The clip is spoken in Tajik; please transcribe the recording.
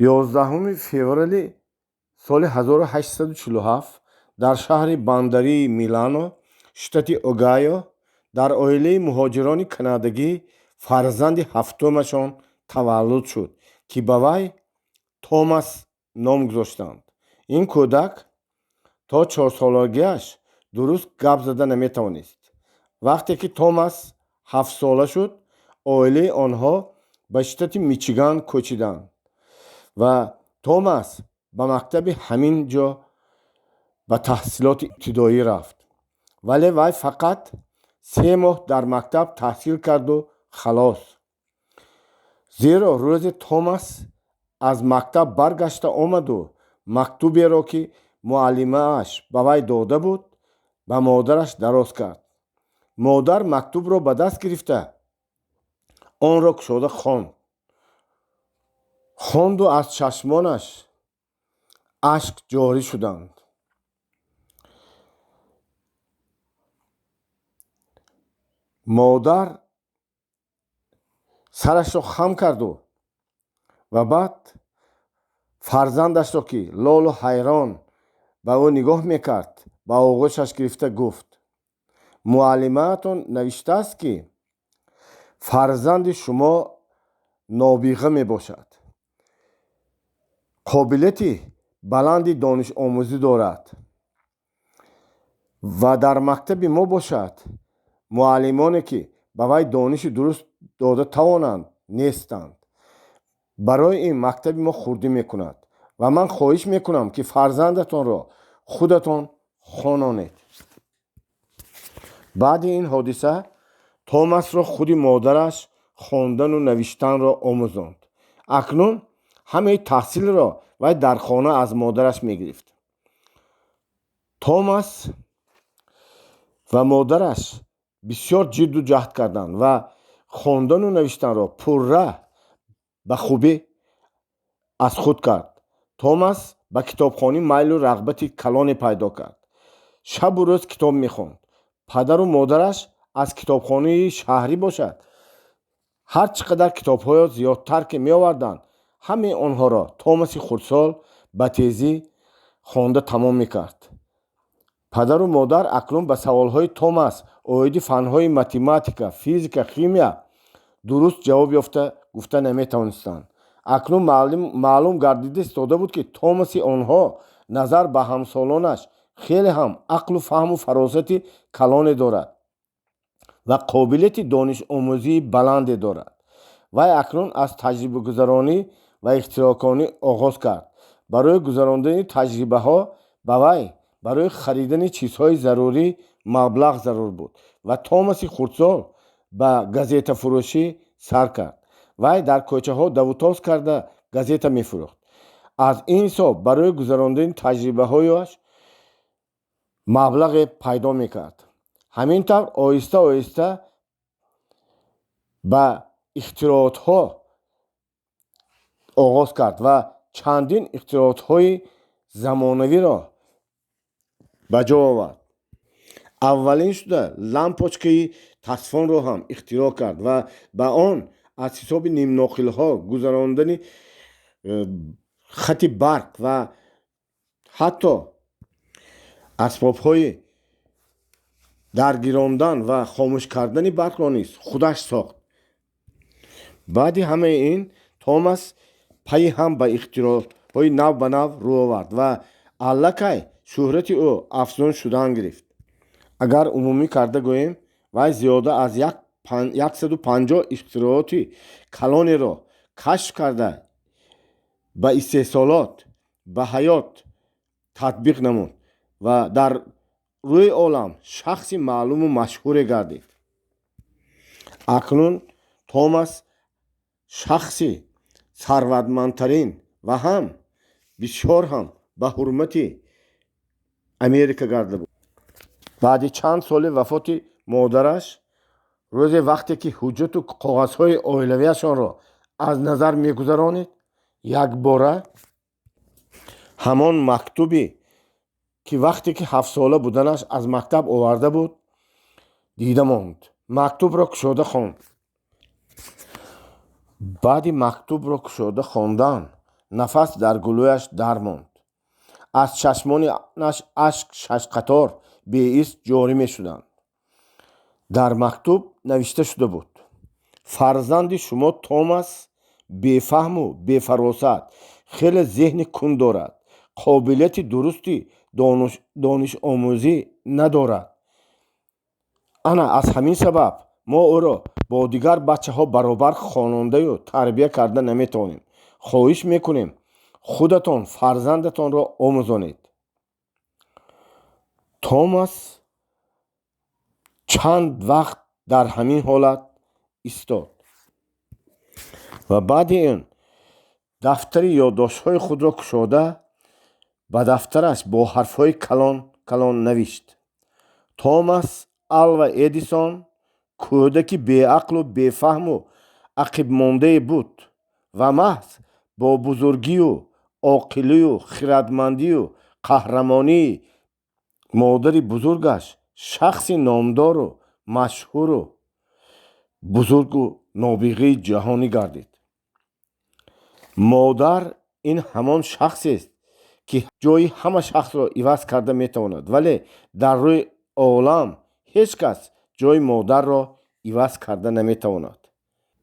11 феврали соли 1847 дар шаҳри бандарии Милано, штати Огайо, дар оилаи муҳоҷирони канадагӣ фарзанди ҳафтумашон таваллуд шуд, ки ба вай Томас ном гузоштанд. Ин кӯдак то 4-солагиаш дуруст гап зада наметавонист. Вақте ки Томас 7-сола шуд, оилаи онҳо ба штати Мичиган кӯчиданд ва Томас ба мактаби ҳамин ҷо ба таҳсилоти ибтидоӣ рафт. Вале вай фақат 3 моҳ дар мактаб таҳсил карду халос. Зеро рӯзе Томас аз мактаб баргашта омаду мактуберо, ки муаллимааш ба вай дода буд, ба модараш дароз кард. Модар мактубро ба даст гирифта, онро кушода хонд. Хонду аз чашмонаш ашк ҷорӣ шуданд. Модар сарашро хам карду ва баъд фарзандашро, ки лолу ҳайрон ба ӯ нигоҳ мекард, ба оғӯшаш гирифта гуфт: «Муаллимаатон навиштааст, ки фарзанди шумо нобиға мебошад, қобилияти баланди донишомӯзӣ дорад ва дар мактаби мо бошад, муаллимоне, ки ба вай дониши дуруст дода тавонанд, нестанд. Барои ин мактаби мо хурдӣ мекунад ва ман хоҳиш мекунам, ки фарзандатонро худатон хононед». Баъди ин ҳодиса Томасро худи модараш хондану навиштанро омӯзонд. Акнун ҳамаи таҳсилро вай дар хона аз модараш мегирифт. Томас ва модараш бисёр ҷидду ҷаҳд карданд ва хондану навиштанро пурра ба хубӣ аз худ кард. Томас ба китобхонӣ майлу рағбати калоне пайдо кард, шабу рӯз китоб мехонд. Падару модараш аз китобхонаи шаҳрӣ бошад, ҳар чӣ қадар китобҳоё зиёдтар ки меоварданд, ҳамаи онҳоро Томаси хурдсол ба тезӣ хонда тамом мекард. Падару модар акнун ба саволҳои Томас оиди фанҳои математика, физика, химия дуруст ҷавоб ёфта гуфта наметавонистанд. Акнун маълум гардида истода буд, ки Томаси онҳо назар ба ҳамсолонаш хеле ҳам ақлу фаҳму фаросати калоне дорад ва қобилияти донишомӯзии баланде дорад. Вай акнун аз таҷрибагузаронӣ ва ихтироъконӣ оғоз кард. Барои гузарондани таҷрибаҳо ба вай барои харидани чизҳои зарурӣ маблағ зарур буд ва Томаси хурдсол ба газетафурӯшӣ сар кард. Вай дар кӯчаҳо давутоз карда газета мефурӯхт. Аз ин ҳисоб барои гузарондани таҷрибаҳояш маблағе пайдо мекард. Ҳамин тавр оҳиста оҳиста ба ихтироотҳо оғоз кард ва чандин ихтироотҳои замонавиро ба ҷо овард. Аввалин шуда лампочкаи тасфонро ҳам ихтироъ кард ва ба он аз ҳисоби нимноқилҳо гузарондани хати барқ ва ҳатто асбобҳои даргирондан ва хомӯш кардани барқро низ худаш сохт. Баъди ҳамаи ин Томас пайи ҳам ба ихтироъҳои нав ба нав рӯ овард ва аллакай шӯҳрати ӯ афзун шудан гирифт. Агар умумӣ карда гӯем, вай зиёда аз 150 ихтирооти калонеро кашф карда, ба истеҳсолот, ба ҳаёт татбиқ намуд ва дар рӯи олам шахси маълуму машҳуре гардид. Акнун Томас шахси сарватмандтарин ва ҳам бисёр ҳам ба ҳурмати Америка гарда буд. Баъди чанд соли вафоти модараш, рӯзе вақте ки ҳуҷҷату коғазҳои оилавиашонро аз назар мегузаронид, якбора ҳамон мактубе, ки вақте ки 7-сола буданаш аз мактаб оварда буд, дида монд. Мактубро кушода хонд. Баъди мактубро кушода хондан Нафас дар гулӯяш дармонд, аз чашмонаш ашк шашқатор беист ҷорӣ мешуданд. Дар мактуб навишта шуда буд: «Фарзанди шумо Томас бефаҳму бефаросат, хеле зеҳни кунд дорад, қобилияти дурусти донишомӯзӣ надорад. Ана аз ҳамин сабаб мо ӯро бо дигар бачаҳо баробар хонондаю тарбия карда наметавонем. Хоҳиш мекунем, худатон фарзандатонро омӯзонед». Томас чанд вақт дар ҳамин ҳолат истод ва баъди ин дафтари ёддоштҳои худро кушода, ба дафтараш бо ҳарфҳои калон калон навишт: «Томас Алва Эдисон кӯдаки беақлу бефаҳму ақибмондае буд ва маҳз бо бузургию оқилию хирадмандию қаҳрамонии модари бузургаш шахси номдору машҳуру бузургу нобиғаи ҷаҳонӣ гардид. Модар ин ҳамон шахсест, ки ҷои ҳама шахсро иваз карда метавонад, вале дар рӯи олам ҳеҷ кас ҷои модарро иваз карда наметавонад».